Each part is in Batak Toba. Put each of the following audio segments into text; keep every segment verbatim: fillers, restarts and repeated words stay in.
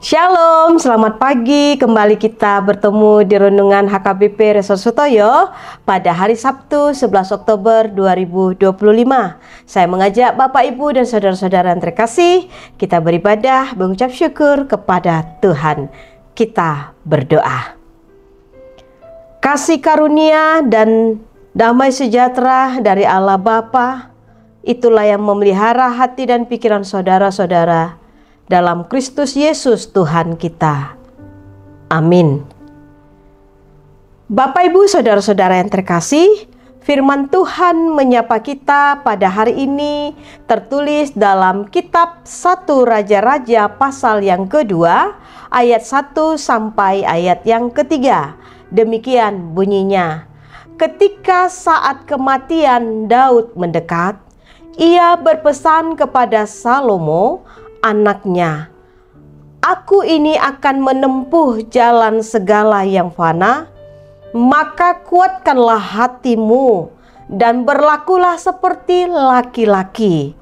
Shalom, selamat pagi. Kembali kita bertemu di Renungan H K B P Resort Sutoyo pada hari Sabtu, sebelas Oktober dua ribu dua puluh lima. Saya mengajak Bapak, Ibu, dan saudara-saudara yang terkasih, kita beribadah, mengucap syukur kepada Tuhan. Kita berdoa. Kasih karunia dan damai sejahtera dari Allah Bapa, itulah yang memelihara hati dan pikiran saudara-saudara dalam Kristus Yesus Tuhan kita. Amin. Bapak, Ibu, saudara-saudara yang terkasih, firman Tuhan menyapa kita pada hari ini tertulis dalam kitab satu Raja-Raja pasal yang kedua, ayat satu sampai ayat yang ketiga. Demikian bunyinya. Ketika saat kematian Daud mendekat, ia berpesan kepada Salomo, anaknya, "Aku ini akan menempuh jalan segala yang fana, maka kuatkanlah hatimu dan berlakulah seperti laki-laki.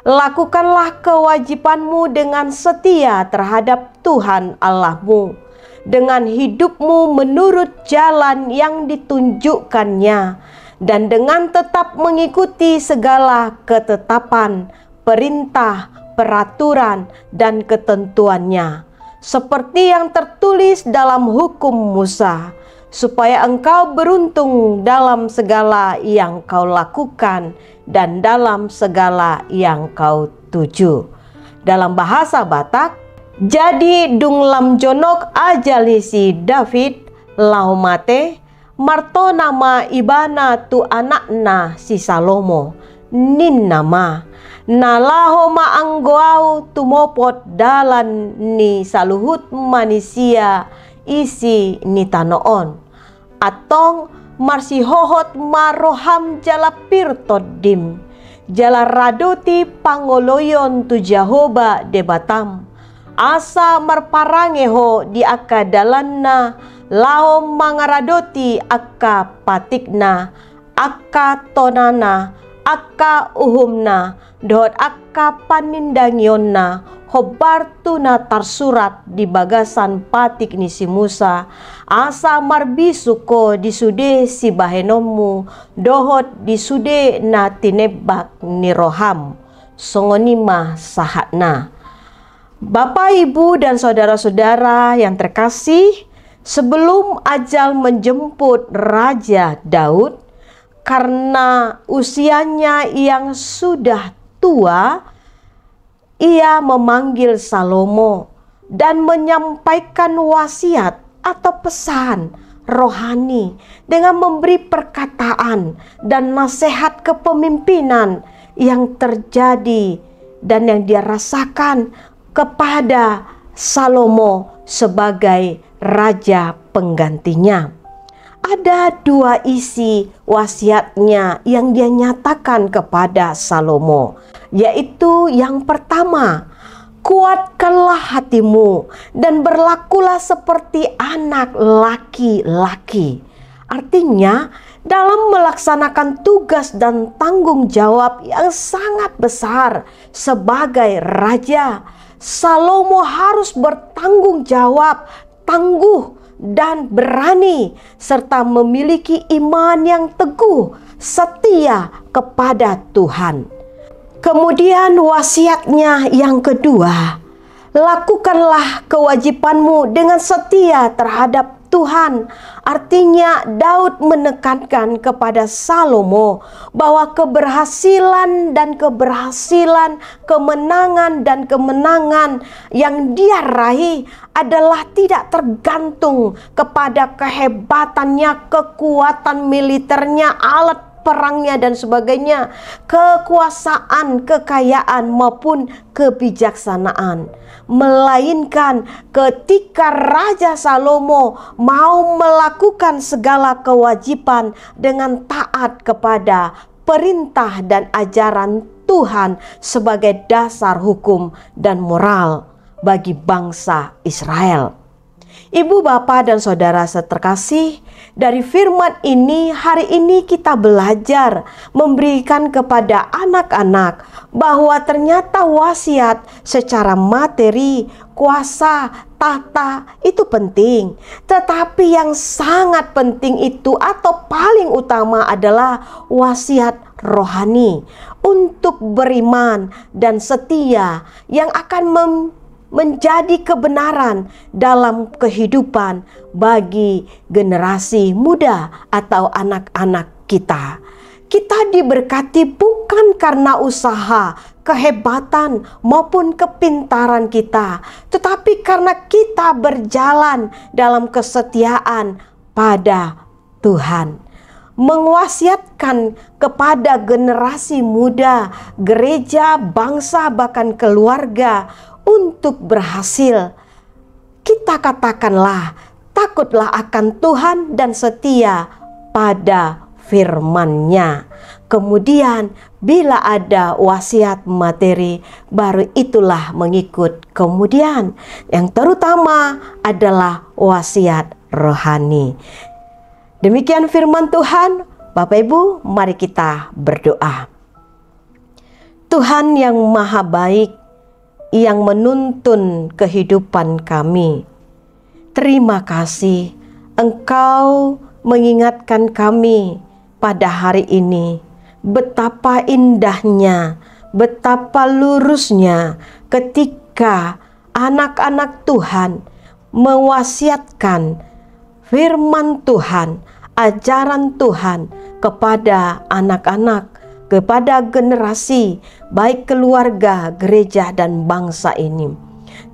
Lakukanlah kewajibanmu dengan setia terhadap Tuhan Allahmu, dengan hidupmu menurut jalan yang ditunjukkan-Nya, dan dengan tetap mengikuti segala ketetapan, perintah, peraturan, dan ketentuan-Nya, seperti yang tertulis dalam hukum Musa, supaya engkau beruntung dalam segala yang kau lakukan dan dalam segala yang kau tuju." Dalam bahasa Batak, jadi dung lam jonok ajal ni si David laho mate, martona ma ibana tu anakna si Salomo, ninna ma, "Na laho ma anggo ahu tumopot dalan ni saluhut manisia isi ni tano on. Antong marsihohot ma roham jala pir tondim, jala radoti pangoloion tu Jahowa Debatam, asa marparange ho di angka dalanna laho mangaradoti angka patikna, angka tonana, angka uhumna, dohot angka panindangionna, hombar tu na tarsurat di bagasan patik ni si Musa, asa marbisuk ho di sude sibahenonmu, dohot di sude na tinembak ni roham." Songon i ma sahatna. Bapak, Ibu, dan saudara-saudara yang terkasih, sebelum ajal menjemput Raja Daud, karena usianya yang sudah tua, ia memanggil Salomo dan menyampaikan wasiat atau pesan rohani dengan memberi perkataan dan nasihat kepemimpinan yang terjadi dan yang dia rasakan kepada Salomo sebagai raja penggantinya. Ada dua isi wasiatnya yang dia nyatakan kepada Salomo, yaitu yang pertama, "Kuatkanlah hatimu dan berlakulah seperti anak laki-laki." Artinya, dalam melaksanakan tugas dan tanggung jawab yang sangat besar sebagai raja, Salomo harus bertanggung jawab, tangguh, dan berani, serta memiliki iman yang teguh, setia kepada Tuhan. Kemudian, wasiatnya yang kedua, "Lakukanlah kewajibanmu dengan setia terhadap Tuhan." Artinya, Daud menekankan kepada Salomo bahwa keberhasilan dan keberhasilan, kemenangan dan kemenangan yang dia raih adalah tidak tergantung kepada kehebatannya, kekuatan militernya, alat perangnya, dan sebagainya, kekuasaan, kekayaan, maupun kebijaksanaan. Melainkan ketika Raja Salomo mau melakukan segala kewajiban dengan taat kepada perintah dan ajaran Tuhan sebagai dasar hukum dan moral bagi bangsa Israel. Ibu, Bapa, dan Saudara terkasih, dari firman ini, hari ini kita belajar memberikan kepada anak-anak bahwa ternyata wasiat secara materi, kuasa, tahta itu penting. Tetapi yang sangat penting itu atau paling utama adalah wasiat rohani untuk beriman dan setia yang akan mem- menjadi kebenaran dalam kehidupan bagi generasi muda atau anak-anak kita. Kita diberkati bukan karena usaha, kehebatan, maupun kepintaran kita, tetapi karena kita berjalan dalam kesetiaan pada Tuhan. Mewasiatkan kepada generasi muda, gereja, bangsa, bahkan keluarga untuk berhasil. Kita katakanlah, takutlah akan Tuhan dan setia pada firman-Nya. Kemudian, bila ada wasiat materi, baru itulah mengikut kemudian. Yang terutama adalah wasiat rohani. Demikian firman Tuhan. Bapak Ibu, mari kita berdoa. Tuhan yang maha baik, yang menuntun kehidupan kami, terima kasih Engkau mengingatkan kami pada hari ini. Betapa indahnya, betapa lurusnya ketika anak-anak Tuhan mewasiatkan firman Tuhan, ajaran Tuhan kepada anak-anak, kepada generasi, baik keluarga, gereja, dan bangsa ini.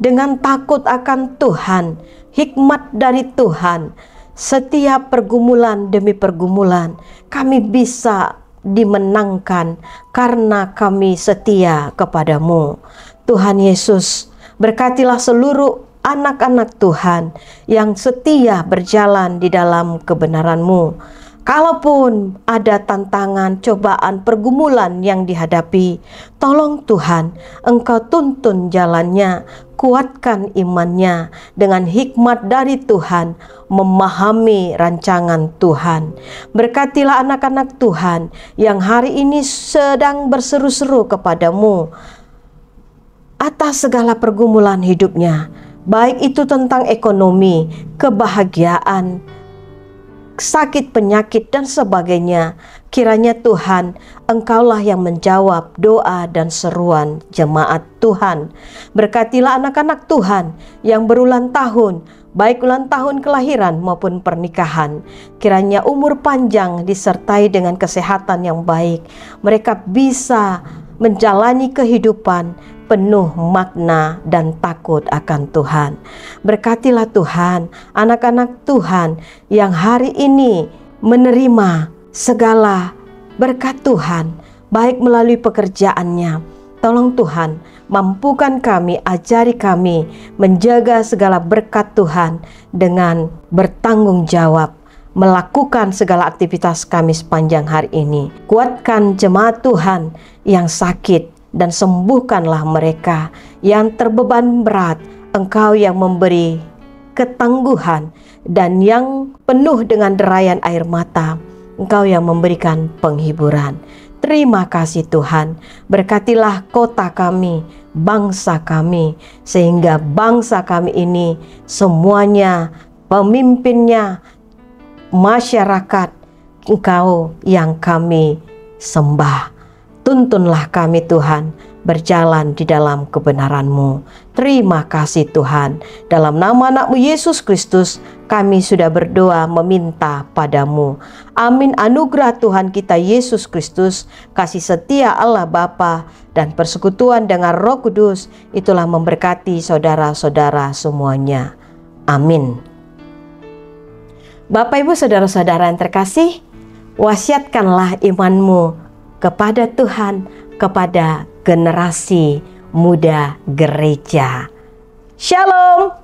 Dengan takut akan Tuhan, hikmat dari Tuhan, setiap pergumulan demi pergumulan kami bisa dimenangkan karena kami setia kepada-Mu. Tuhan Yesus, berkatilah seluruh anak-anak Tuhan yang setia berjalan di dalam kebenaran-Mu. Kalaupun ada tantangan, cobaan, pergumulan yang dihadapi, tolong Tuhan, Engkau tuntun jalannya, kuatkan imannya dengan hikmat dari Tuhan, memahami rancangan Tuhan. Berkatilah anak-anak Tuhan yang hari ini sedang berseru-seru kepada-Mu atas segala pergumulan hidupnya, baik itu tentang ekonomi, kebahagiaan, sakit penyakit, dan sebagainya. Kiranya Tuhan, Engkaulah yang menjawab doa dan seruan jemaat Tuhan. Berkatilah anak-anak Tuhan yang berulang tahun, baik ulang tahun kelahiran maupun pernikahan. Kiranya umur panjang disertai dengan kesehatan yang baik. Mereka bisa menjalani kehidupan penuh makna dan takut akan Tuhan. Berkatilah Tuhan, anak-anak Tuhan yang hari ini menerima segala berkat Tuhan, baik melalui pekerjaannya. Tolong Tuhan, mampukan kami, ajari kami menjaga segala berkat Tuhan dengan bertanggung jawab melakukan segala aktivitas kami sepanjang hari ini. Kuatkan jemaat Tuhan yang sakit dan sembuhkanlah mereka yang terbeban berat. Engkau yang memberi ketangguhan dan yang penuh dengan derayan air mata. Engkau yang memberikan penghiburan. Terima kasih Tuhan. Berkatilah kota kami, bangsa kami, sehingga bangsa kami ini semuanya, pemimpinnya, masyarakat, Engkau yang kami sembah. Tuntunlah kami Tuhan berjalan di dalam kebenaran-Mu. Terima kasih Tuhan. Dalam nama Anak-Mu Yesus Kristus kami sudah berdoa meminta pada-Mu. Amin. Anugerah Tuhan kita Yesus Kristus, kasih setia Allah Bapa, dan persekutuan dengan Roh Kudus, itulah memberkati saudara-saudara semuanya. Amin. Bapak, Ibu, saudara-saudara yang terkasih, wasiatkanlah imanmu kepada Tuhan, kepada generasi muda gereja. Shalom.